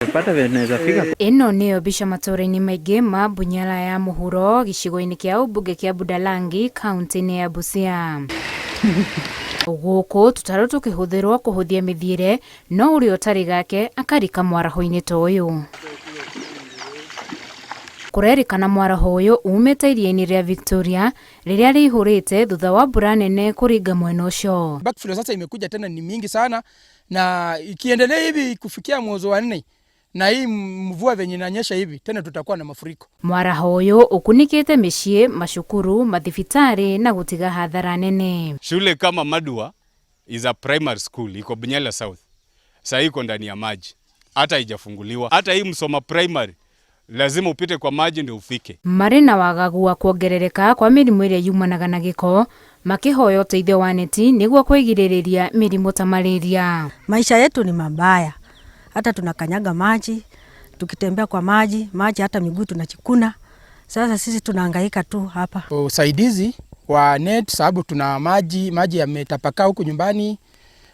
Tutapata vile tunaweza fika. Ĩno nĩyo mbica matũũra-inĩ maingĩ ma Bunyala ya mũhuro gĩcigo-inĩ kĩa ũmbunge kĩa Budalangi kaunti-inĩ ya Busia. Gũkũ tũtarũ tũkĩhũthĩrwo kũhũthia mĩthiĩre no ũrĩa ũtarĩ gake akarika mwaraho-inĩ ta ũyũ. Kũrerĩkana mwaraho ũyũ umĩte iria-inĩ rĩa Victoria rĩrĩa rĩihũrĩte thutha wa mbura nene kũringa mwena ũcio. Backflow sasa imekuja tena ni mingi sana, na ikiendelea hivi kufikia mwezi wa nne na hii mvua venye inanyesha hivi tena tutakuwa na mafuriko. Mwaraho ũyũ ũkunĩkĩte mĩciĩ, macukuru, mathibitarĩ na gũtiga hathara nene. Shule kama Madua is a primary school iko Bunyala South, sasa iko ndani ya maji, hata haijafunguliwa. Hata hii Msoma primary lazima upite kwa maji ndio ufike. Marĩ na wagagu wa kuongerereka kwa mĩrimũ ĩrĩa yumanaga na gĩko makĩhoya ũteithio wa neti nĩguo kwĩgirĩrĩria mĩrimũ ta malaria. Maisha yetu ni mabaya, hata tunakanyaga maji, tukitembea kwa maji maji, hata miguu tunachikuna. Sasa sisi tunahangaika tu hapa. Usaidizi wa net, sababu tuna maji, maji yametapakaa huku nyumbani,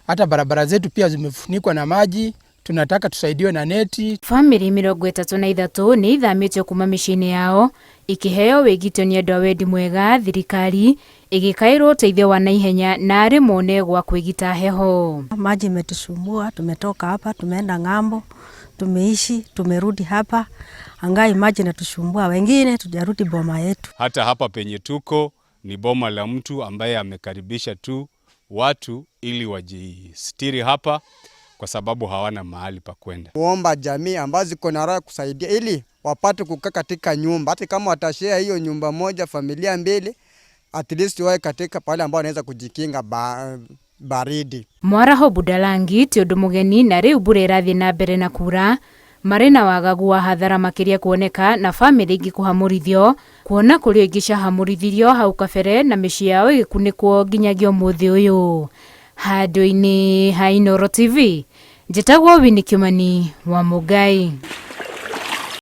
hata barabara zetu pia zimefunikwa na maji. Tunataka tusaidiwe na neti. Bamĩrĩ 33 nĩ ithamĩtio kuma mĩciĩ-inĩ yao ikĩheo wĩgitio nĩ andũ a wendi mwega thirikari ĩgĩkaĩrwo ũteithio wa naihenya na arĩ mone gwa kwĩgita heho. Maji imetusumbua, tumetoka hapa, tumeenda ng'ambo, tumeishi, tumerudi hapa, angai maji inatusumbua, wengine tujarudi boma yetu. Hata hapa penye tuko ni boma la mtu ambaye amekaribisha tu watu ili wajistiri hapa kwa sababu hawana mahali pa kwenda. Kuomba jamii ambazo ziko na raha kusaidia ili wapate kukaa katika nyumba, hata kama watashare hiyo nyumba moja familia mbili, at least wawe katika pale ambao wanaweza kujikinga baridi. Mwaraho Budalangi ti ũndũ mũgeni na rĩu mbura ĩrathiĩ na mbere na kura marĩ na wagagu wa hathara makĩria kuoneka na bamĩrĩ ingĩ kũhamũrithio kuona kũrĩ ingĩ ciahamũrithirio hau kabere na mĩciĩ yao ĩgĩkunĩkwo nginyagia ũmũthĩ ũyũ. Handũ-inĩ ha Inooro TV njĩtagwo Winnie Kimani wa Mũngai.